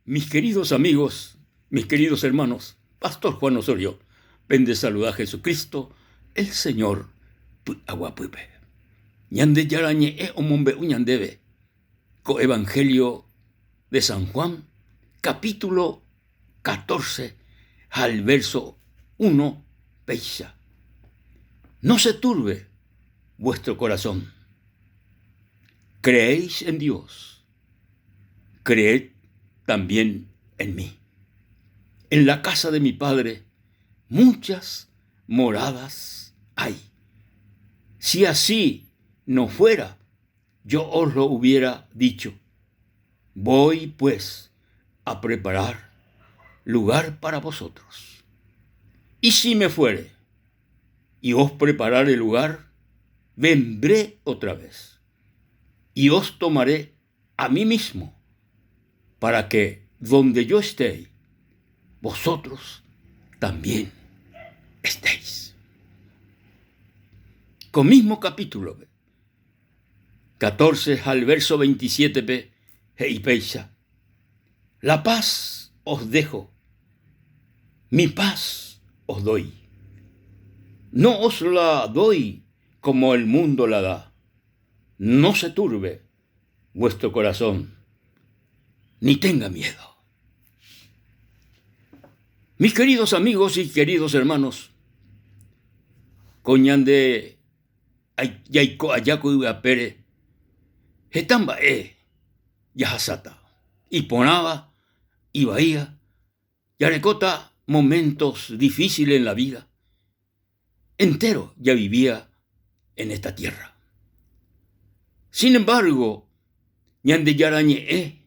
Mis queridos amigos, mis queridos hermanos, Pastor Juan Osorio, pende saluda Jesucristo, el Señor py'aguapýpe. Ñandejára ñe'ẽ omombe'u ñandéve ko Evangelio de San Juan, capítulo 14 ha el verso 1 péicha. No se turbe vuestro corazón. Creéis en Dios, creed también en mí. En la casa de mi Padre muchas moradas hay. Si así no fuera, yo os lo hubiera dicho. Voy pues a preparar lugar para vosotros. Y si me fuere y os preparare lugar, vendré otra vez y os tomaré a mí mismo, para que donde yo esté, vosotros también estéis. Con mismo capítulo 14 al verso 27-pe he'i péicha, La paz os dejo, mi paz os doy. No os la doy como el mundo la da. No se turbe vuestro corazón, ni tenga miedo. Mis queridos amigos y queridos hermanos, ko ñande jaiko aja ko yvy apére heta mba'e jahasáta, iporãva, ivaíva, jarekóta momentos difíciles en la vida, entero javivía en esta tierra. Sin embargo, Ñandejára Ñe'ẽ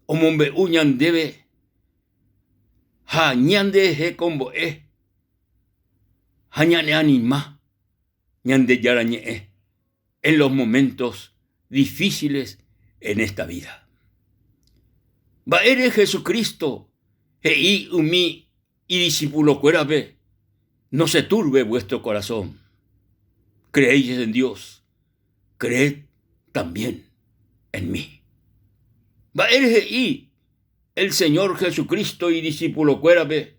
omombe'u ñandéve ha ñande hekombo'e ha ñaneanima Ñandejára Ñe'ẽ en los momentos difíciles en esta vida. Mba'ére Jesucristo he'i umi idiscipulokuérape, No se turbe vuestro corazón. Creéis en Dios, creed también en mí. Mba'ére he'i el Señor Jesucristo idiscipulokuérape,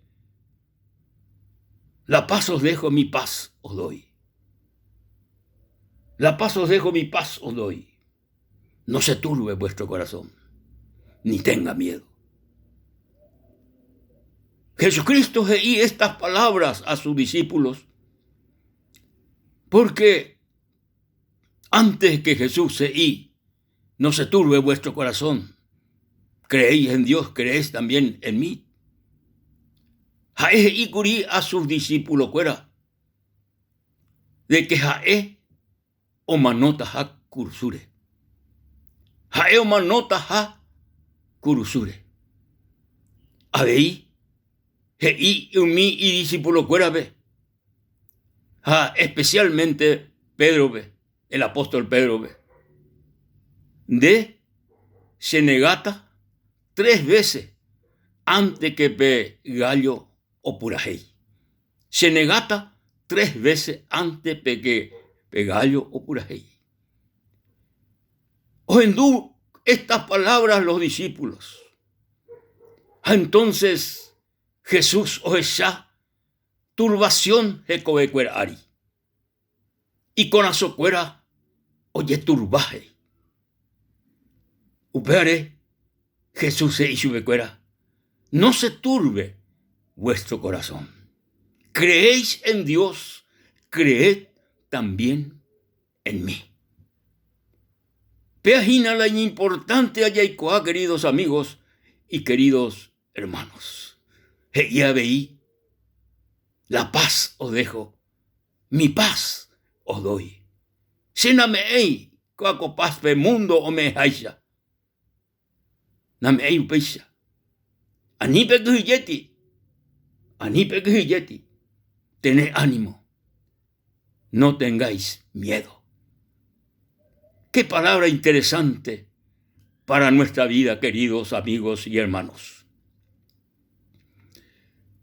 La paz os dejo, mi paz os doy. La paz os dejo, mi paz os doy. No se turbe vuestro corazón, ni tenga miedo. Jesucristo he'i estas palabras a sus discípulos porque antes que Jesús he'i, no se turbe vuestro corazón, creéis en Dios, creéis también en mí. Ha'e he'i kuri a sus discípulos-kuéra de que ha'e omanótaha kurusúre. Ha'e omanótaha kurusúre. Avei he'i umi idisipulokuérape ha espesiálmente Pédrope, el apóstol Pédrope, Nde chenegáta tres vése ánte ke pe gállo opurahéi. Chenegáta tres vése ánte pe ke pe gállo opurahéi. Ohendu estas palabras los discípulos. Ha entonces Jesús ohecha turbación hekovekuéra ári. Ikorasõkuéra ojeturba he'i. Upévare Jesús he'i chupekuéra, No se turbe vuestro corazón. Creéis en Dios, creed también en mí. Péa hína la iñimportánte ajaikuaa queridos amigos y queridos hermanos. He'i avei, La paz os dejo, mi paz os doy. Che name'ẽi kóa ko paz pe mundo ome'ẽháicha. Name'ẽi upéicha. Ani pekyhyjéti, ani pekyhyjéti, tened ánimo, no tengáis miedo. Qué palabra interesante para nuestra vida, queridos amigos y hermanos.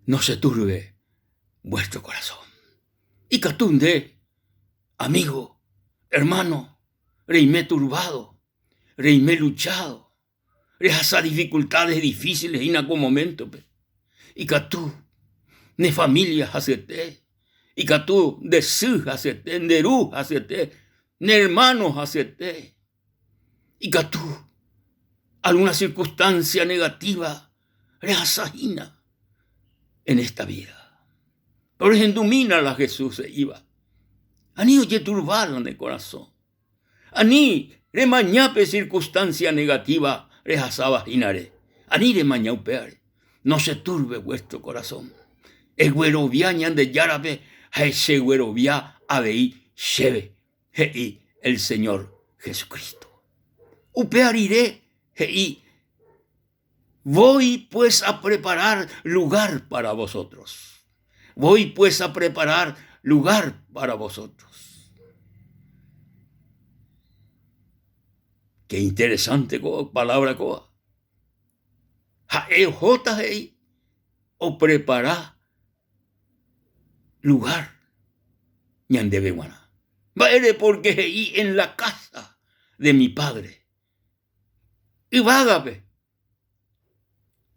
No se turbe vuestro corazón. Ikatu nde, amigo, hermano, reime turbado, reime luchado. Rehasa dificultades difíciles hína ko momento-pe. Ikatu ne familia hasyete, ikatu nde sy hasyete, nde ru hasyete, ne hermano hasyete. Ikatu alguna circunstancia negativa rehasa hína en esta vida. Péro rehendumína la Jesús he'íva, Ani ojeturva la ne korasõ. Ani remaña pe circunstancia negativa rehasáva hínare. Ani remaña upévare. No se turbe vuestro corazón. Eguerovia Ñandejárape ha echeguerovia avei chéve, he'i el Señor Jesucristo. Upéva rire he'i, Voy pues a preparar lugar para vosotros. Voy pues a preparar lugar para vosotros. Qué interesante ko palabra kóva. Ha'e ohóta he'i oprepara lugar ñandéve g̃uarã. Mba'ére? Porque he'i en la casa de mi Padre Yvágape,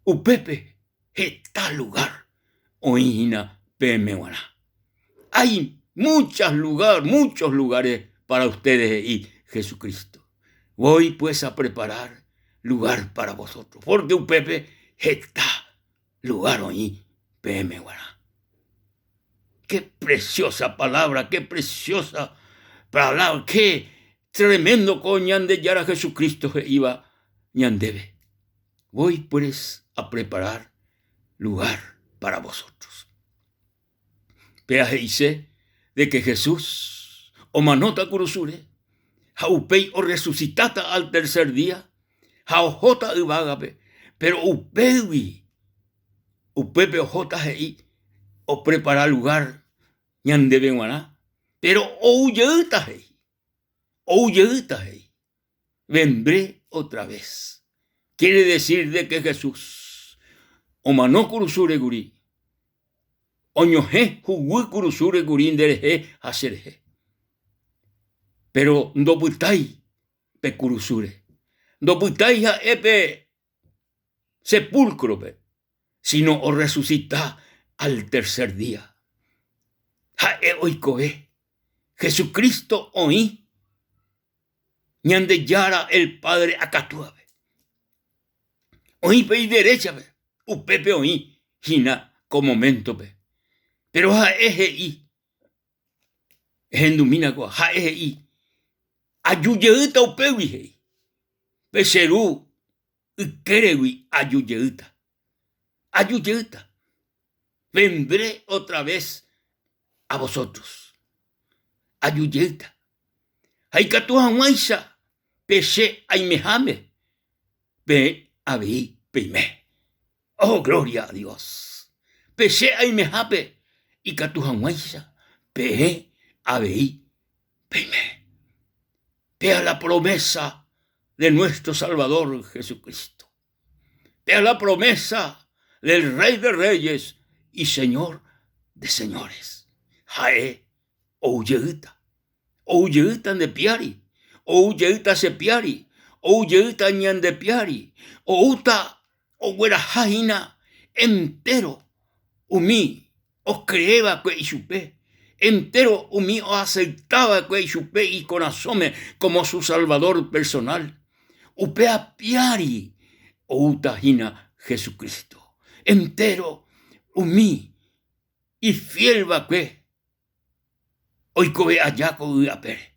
upépe heta lugár oĩ hína peẽme g̃uarã. Hay muchas lugar, muchos lugares para ustedes, he'i Jesucristo. Voy pues a preparar lugar para vosotros, porque upépe heta lugár oĩ peẽme g̃uarã. Qué preciosa palabra, qué preciosa palabra, qué tremendo ko Ñandejára Jesucristo he'íva ñandéve. Voy pues a preparar lugar para vosotros. Péa he'ise de que Jesús omanóta kurusúre ha upéi orresucitáta al tercer día ha ohóta yvágape, péro upégui Upépe ohóta he'i oprepara lugár ñandéve g̃uarã, péro ou jeýta he'i, ou jeýta he'i, vendré otra vez. Quiere decir de que Jesús omano kurusúre kuri, oñohẽ huguy kurusúre kuri nderehe ha cherehe. Péro ndopytái pe kurusúre, ndopytái ha'e pe sepulcro-pe, sino orresucita al tercer día. Ha'e oikove. Jesucristo oĩ Ñandejára el Padre akatúape. Oĩ pe ideréchape, upépe oĩ hína ko moméntope. Péro ha'e he'i, Ehendumína kóva, ha'e he'i, Aju jeýta upégui, he'i, pe che ru ykéregui aju jeýta. Aju jeýta. Vendré otra vez a vosotros. Aju jeýta. Ha ikatu hag̃uáicha pe che aimeháme, peẽ avei peime. Oh, gloria a Dios! Pe che aimehápe ikatu hag̃uáicha peẽ avei peime. Péa la promesa de nuestro Salvador Jesucristo. Péa la promesa del Rey de Reyes y Señor de Señores. Ha'e ou jeýta. Ou jeýta nde piári, ou jeýta che piári, ou jeýta ñande piári, oúta ogueraha hína entéro umi ocree va'ekue ichupe, entéro umi oacepta va'ekue ichupe ikorasõme como su salvador personal. Upéva piári oúta hína Jesucristo. Entéro umi ifiel va'ekue oikove aja ko yvy apére.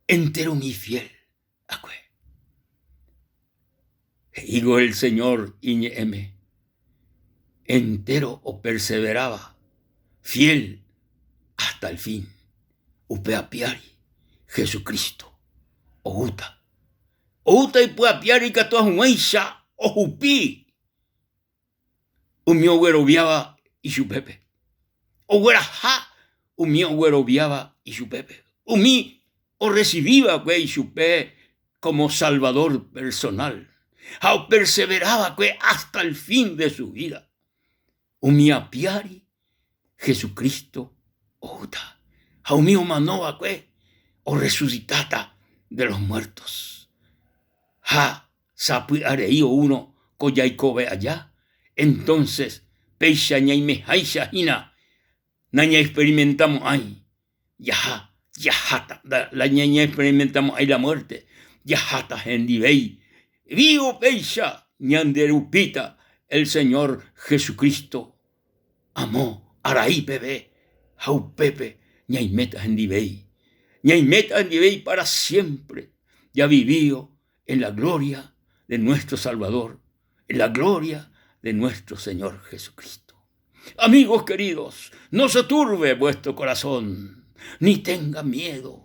Entéro umi ifiel akue. He'ígo el Señor iñe'ẽme, entéro operseveráva fiel hasta el fin, upe apiári Jesucristo oúta. Oúta ipy'apiári ikatu hag̃uáicha ohupi umi ogueroviáva ichupépe, ogueraha umi ogueroviáva ichupépe, umi orresivi va'ekue ichupe como salvador personal ha opersevera va'ekue hasta el fin de su vida, umi apiári Jesucristo oúta ha umi omano va'ekue orresucitáta de los muertos. Ha sapy'arei oúrõ ko jaikove aja, entonces péicha ñaimeháicha hína nañaexperimentamo'ãi jaha jaháta, la ñañaexperimentamo'ãi la muerte, jaháta hendivéi. Vivo péicha ñanderupíta el Señor Jesucristo amo arai peve ha upépe ñaiméta hendivéi. Ñaiméta hendivéi para siempre javivío en la gloria de nuestro Salvador, en la gloria de nuestro Señor Jesucristo. Amigos queridos, no se turbe vuestro corazón, ni tenga miedo.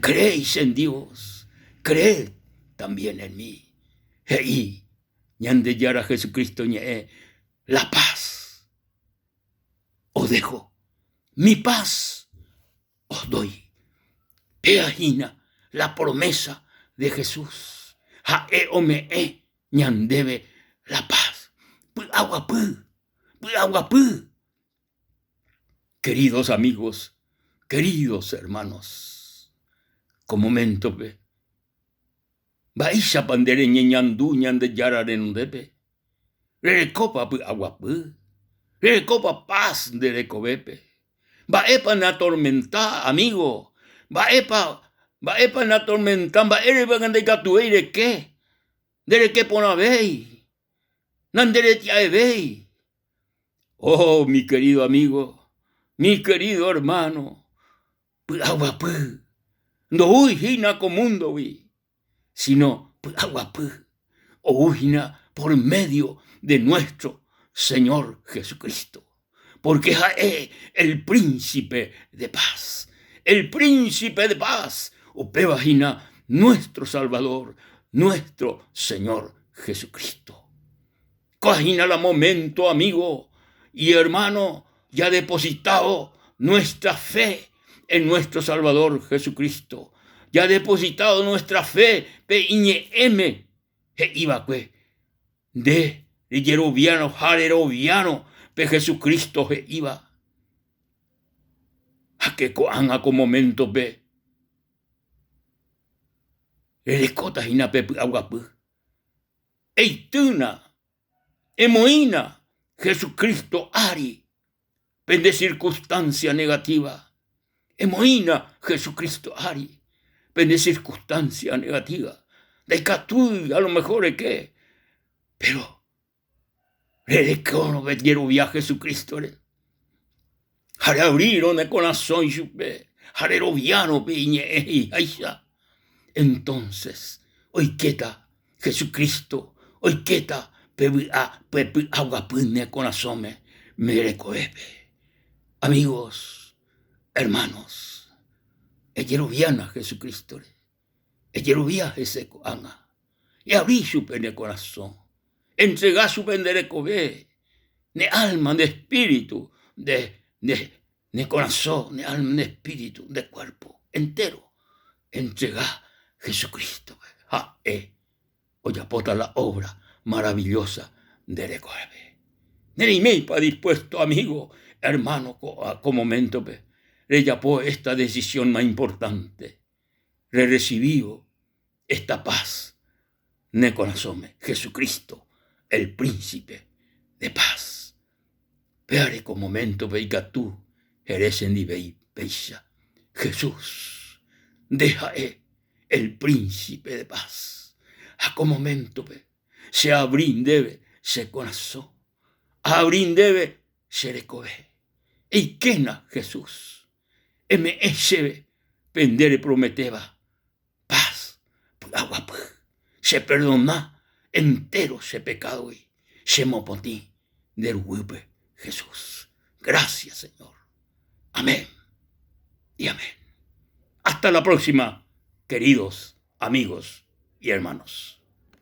Creéis en Dios, creed también en mí. He'i Ñandejára Jesucristo ñe'ẽ, la paz os dejo, mi paz os doy. Péa hína la promesa de Jesús. Ha'e ome'ẽ ñandéve la paz. Py'aguapy, py'aguapy. Queridos amigos, queridos hermanos, ko moméntope, mba'éichapa nde reñeñandu Ñandejára renondépe? Rerekópa py'aguapy? Rerekópa paz nde rekovépe? Mba'épa neatormenta, amigo? Mba'épa, mba'épa neatormenta? Mba'érepa ndaikatuvéi reke? Ndereke porãvéi, nanderetia'evéi. Oh, mi querido amigo, mi querido hermano, py'aguapy ndoúi hína ko múndogui, sino py'aguapy ou hína por medio de nuestro Señor Jesucristo, porque ha'e el Príncipe de Paz, el Príncipe de Paz, upéva hína nuestro Salvador, nuestro Señor Jesucristo. Kóa hína la momento, amigo y hermano, jadepositávo nuestra fe en nuestro Salvador Jesucristo, jadepositávo nuestra fe pe iñe'ẽme he'iva'ekue, Nde rejeroviárõ ha reroviárõ pe Jesucristo he'íva. Ha che ko'ág̃a ko moméntope rerekóta hína pe py'aguapy. Eitýna, emoĩna Jesucristo ári pende circunstancia negativa. Emoĩna Jesucristo ári pende circunstancia negativa. Ndaikatúi a lo mejor reke, pero rerekórõ rejerovia Jesucristo-re ha reabrírõ ne korasõ ichupe ha reroviárõ pe iñe'ẽ he'iháicha, entonces oikéta Jesucristo oikéta pe vy'a, pe py'aguapy ne korasõme nde rekovépe. Amigos, hermanos, ejeroviána Jesucristo-re, ejerovia hese ko'ág̃a, eavri chupe ne korasõ, entrega chupe nde rekove, ne alma, nde espíritu, nde, nde, ne korasõ, ne alma, nde espíritu, nde cuerpo entero, entrega Jesucristo-pe, ha'e ojapóta la obra maravillosa nde rekovépe. Nereiméipa dispuesto, amigo, hermano, ko momento-pe rejapo esta decisión más importante, rerrecibívo esta paz ne korasõme, Jesucristo, el Príncipe de Paz. Péare ko moméntope ikatu ere chendivéi péicha, Jesús, nde ha'e el Príncipe de Paz. Ha ko moméntope che aavri ndéve che korasõ, aavri ndéve che rekove. Eikéna Jesús, eme'ẽ chéve pe nde reprometéva paz, py'aguapy. Cheperdona entéro che pekádogui, chemopotĩ nde ruguýpe, Jesús. Gracias, Señor. Amén y amén. Hasta la próxima, queridos amigos y hermanos.